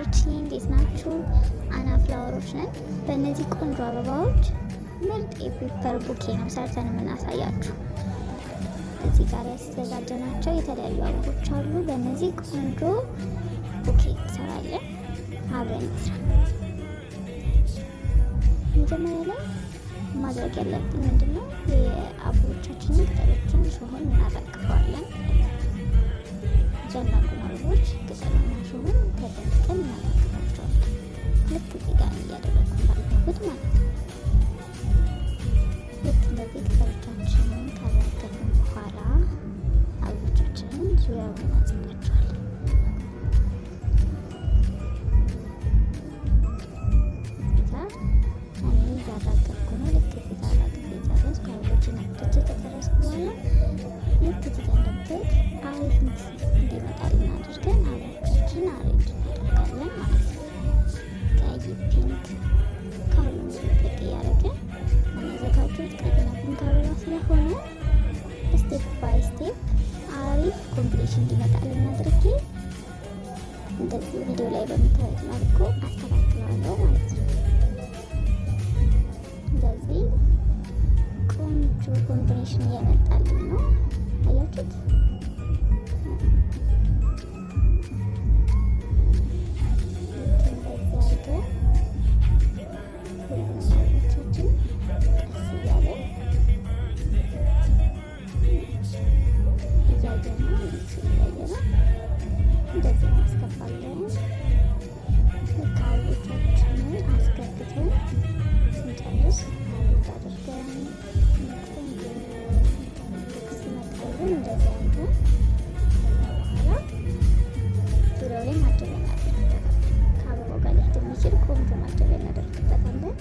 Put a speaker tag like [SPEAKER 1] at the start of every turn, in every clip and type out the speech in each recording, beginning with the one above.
[SPEAKER 1] ውዶች እንዴት ናችሁ? አና ፍላወሮች ነን። በእነዚህ ቆንጆ አበባዎች ምርጥ የ paper bouquet ነው ሰርተን የምናሳያችሁ። እዚህ ጋር ያዘጋጀናቸው የተለያዩ አበቦች አሉ። በእነዚህ ቆንጆ bouquet እንሰራለን። አብረን እንስራ። መጀመሪያ ላይ ማድረግ ያለብን ምንድን ነው? የአበቦቻችንን ቅጠሎችን እሾሁን እናራግፈዋለን። እያንዳንዱን አበቦች ቅጠልና እሾሁን ተጠንቅቀን እናራግፋቸዋለን። ልክ እዚህ ጋር እያደረግኩ እንዳለሁት ማለት ነው። ልክ እንደዚህ ቅጠሎቻችንን ካራገፍን በኋላ አበቦቻችንን ዙሪያውን እናጸዳቸዋለን። እዚህ ጋር እኔ እያራገፍኩ ነው። ልክ እዚህ ጋር አራግፌ ጨረስኩ። አበቦችን አምጥቼ ከጨረስኩ በኋላ ልክ እዚህ ጋር እንደምታዩት አሪፍ mix እንዲመጣልን አድርገን አበቦቻችን arrange እናደርጋለን ማለት ነው። ቀይ፣ pink ከሁሉም ለቀቅ እያደረግን የምናዘጋጁት ቀይና pink አበባ ስለሆነ step by step አሪፍ combination እንዲመጣልን አድርጌ እንደዚህ ቪዲዮ ላይ በምታዩት መልኩ አስተካክለዋለሁ ማለት ነው። እንደዚህ ቆንጆ combination እየመጣልን ነው። አያችሁት? ልክ እንደዚህ አድርገን ሁሉንም አበቦቻችን ቀስ እያለን እያየነው እያየነው እንደዚህ እናስገባለን። ልክ አበቦቻችንን አስገብተን ስንጨርስ arrange አድርገን ቆንጆ ልክ ሲመጣልን እንደዚህ አድርገን ከዛ በኋላ ዙሪያው ላይ ማጀቢያ እናደርግበታለን። ከአበባው ጋር ሊሄድ የሚችል ቆንጆ ማጀቢያ እናደርግበታለን።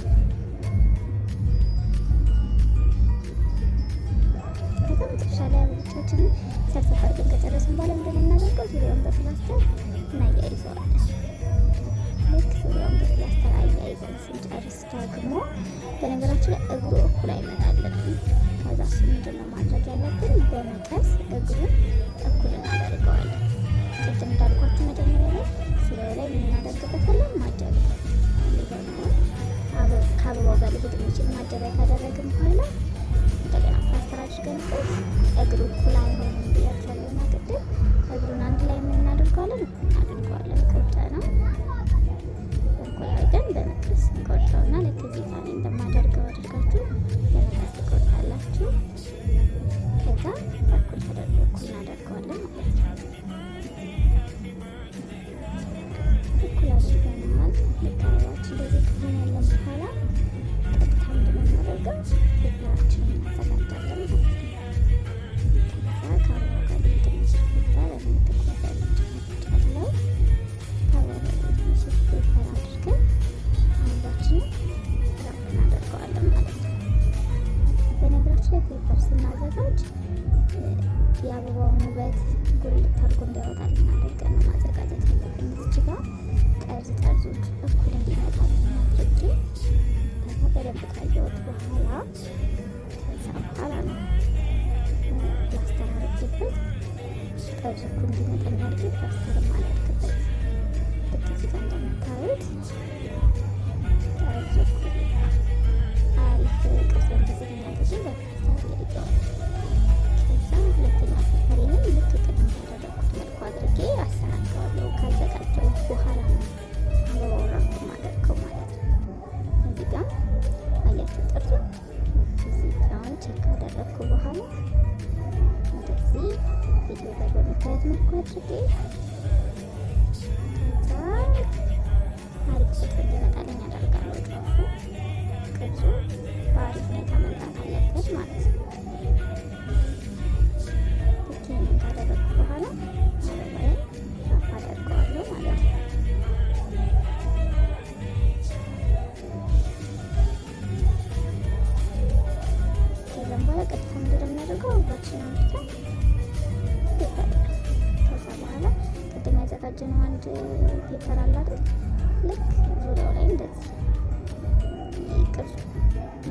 [SPEAKER 1] ከዛ መጨረሻ ላይ አበቦቻችንን ሰብሰብ አድርገን ከጨረስን በኋላ ምንድን ነው የምናደርገው? ዙሪያውን በፕላስተር እናያይዘዋለን። ልክ ዙሪያውን በፕላስተር አያይዘን ስንጨርስ ደግሞ በነገራችን ላይ እግሩ እኩል አይመጣልንም። ከዛ እሱ ምንድን ነው ማድረግ ያለብን? በመቀስ እግሩን እኩል እናደርገዋለን። ቅድም እንዳልኳችሁ መጀመሪያ ላይ ዙሪያው ላይ ምን እናደርግበታለን? ማጀቢያ የሆነውን ከአበባው ጋር ሊሄድ የሚችል ማጀቢያ ካደረግን በኋላ እንደገና ፕላስተር አድርገንበት እግሩ እኩል አይሆንም ብያችኋለሁ እና ቅድም እግሩን አንድ ላይ ምን እናደርገዋለን? እኩል እናደርገዋለን። ቆርጠ ነው እኩል አድርገን በመቀስ እንቆርጠውና ልክ እዚህ ጋር እኔ እንደማደርገው አድርጋችሁ በመቀስ ትቆርጣላችሁ። ከዛ እኩል ተደርጎ እኩል እናደርገዋለን ማለት ነው። እኩል አድርገናል። ልክ አበባችን እንደዚህ ከሆነልን በኋላ ቀጥታ ምንድን ነው የምናደርገው? paper ኣችንን እናዘጋጃለን ማለት ነው። ከዛ ከአበባው ጋር ሊሄድ የሚችል paper እኔ ጥቁር በነጭ መርጫለሁ። ከአበባው ጋር ሊሄድ የሚችል paper አድርገን አበባችንን wrap እናደርገዋለን ማለት ነው። በነገራችን ላይ paper ስናዘጋጅ የአበባውን ውበት ጉልት አድርጎ እንዲያወጣልን አድርገን ነው ማዘጋጀት ያለብን። እዚች ጋር ጠርዝ ጠርዞች እኩል እንዲመጣልን አድርጌ ከዛ በደንብ ካየሁት በኋላ ከዛ በኋላ ነው ፕላስተር አድርጌበት ጠርዝ እኩል እንዲመጣልን አድርጌ ፕላስተር ማደርግበት። ልክ እዚህ ጋር እንደምታዩት ጠርዝ እኩል አሪፍ ቅርጽ እንዲይዝልን አድርጌ በፕላስተር አያይዘዋለሁ። ከዛ ሁለተኛ paper ኤንም ልክ ቅድም ባደረግኩት መልኩ አድርጌ አሰናድተዋለሁ። ካዘጋጀሁት በኋላ ነው አበባው wrap ማደርገው ማለት ነው። እዚህ ጋር አያችሁ ጥርሱ እዚህ ጋር check ካደረግኩ በኋላ እንደዚህ ቪዲዮ ላይ በምታዩት መልኩ አድርጌ ከዛ አሪፍ ቅርጽ እንዲመጣልኝ አደርጋለሁ። ጫፉ ቅርጹ በአሪፍ ሁኔታ መምጣት አለበት ማለት ነው። ልክ ይሄንን ካደረግኩ በኋላ አበባዬን wrap አደርገዋለሁ ማለት ነው። ከዛም በኋላ ቀጥታ ምንድን ነው የምናደርገው? አበባችንን አምጥተን paper ከዛ በኋላ ቅድም ያዘጋጀነው አንድ paper አለ አይደል? ልክ ዙሪያው ላይ እንደዚህ ቅርጹ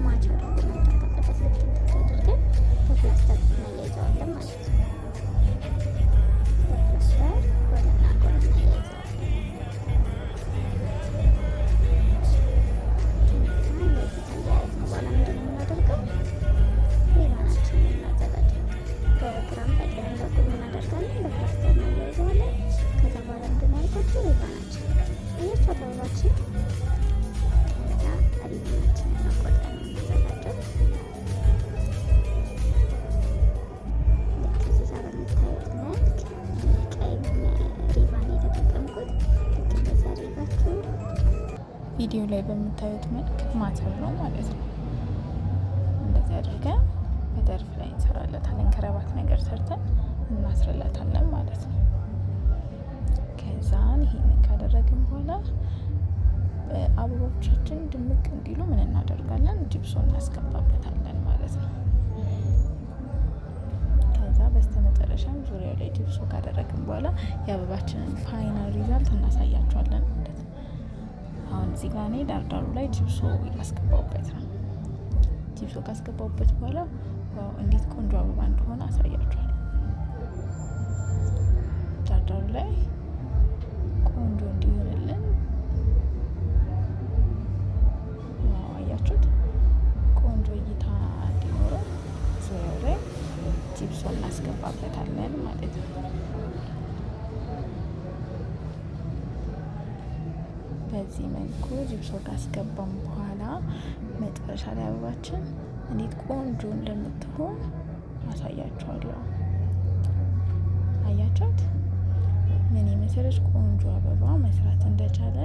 [SPEAKER 1] match አድርጎ መምጣት አለበት። ልክ እንደዚህ አድርገን በፕላስተር እናያይዘዋለን ማለት ነው። በፕላስተር ጎንና ጎን እናያይዘዋለን። አበባችን። ከዛ ሪባናችንን ነው ቆርጠን የምናዘጋጀው። ልክ እዚህ ጋር በምታዩት መልክ ቀይ ሪባን የተጠቀምኩት፣ ልክ እንደዚህ አድርጋችሁ
[SPEAKER 2] ቪዲዮ ላይ በምታዩት መልክ ማሰር ነው ማለት ነው። እንደዚህ አድርገን butterfly እንሰራለታለን። ከረባት ነገር ሰርተን እናስርለታለን ማለት ነው። ከዛን ይሄንን ካደረግን በኋላ አበቦቻችን ድምቅ እንዲሉ ምን እናደርጋለን? ጅብሶ እናስገባበታለን ማለት ነው። ከዛ በስተመጨረሻም ዙሪያው ላይ ጅብሶ ካደረግን በኋላ የአበባችንን final result እናሳያቸዋለን ማለት ነው። አሁን እዚህ ጋር እኔ ዳርዳሩ ላይ ጅብሶ እያስገባውበት ነው። ጅብሶ ካስገባውበት በኋላ wow፣ እንዴት ቆንጆ አበባ እንደሆነ አሳያችኋለሁ። ዳርዳሩ ላይ ቆንጆ እንዲሆንልን፣ wow፣ አያችሁት? ቆንጆ እይታ እንዲኖረው ዙሪያው ላይ ጂፕሶ እናስገባበታለን ማለት ነው። በዚህ መልኩ ጂፕሶ ካስገባን በኋላ መጨረሻ ላይ አበባችን እንዴት ቆንጆ እንደምትሆን አሳያችኋለሁ። አያችሁት? ምን የመሰለች ቆንጆ አበባ መስራት እንደቻለ።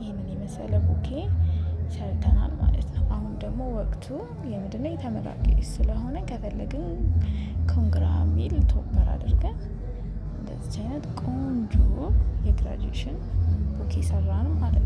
[SPEAKER 2] ይህንን የመሰለ bouquet ሰርተናል ማለት ነው። አሁን ደግሞ ወቅቱ የምንድነው? የተመራቂ ስለሆነ ከፈለግን congra ሚል topper አድርገን እንደዚች አይነት ቆንጆ የ graduation bouquet ሰራን ማለት ነው።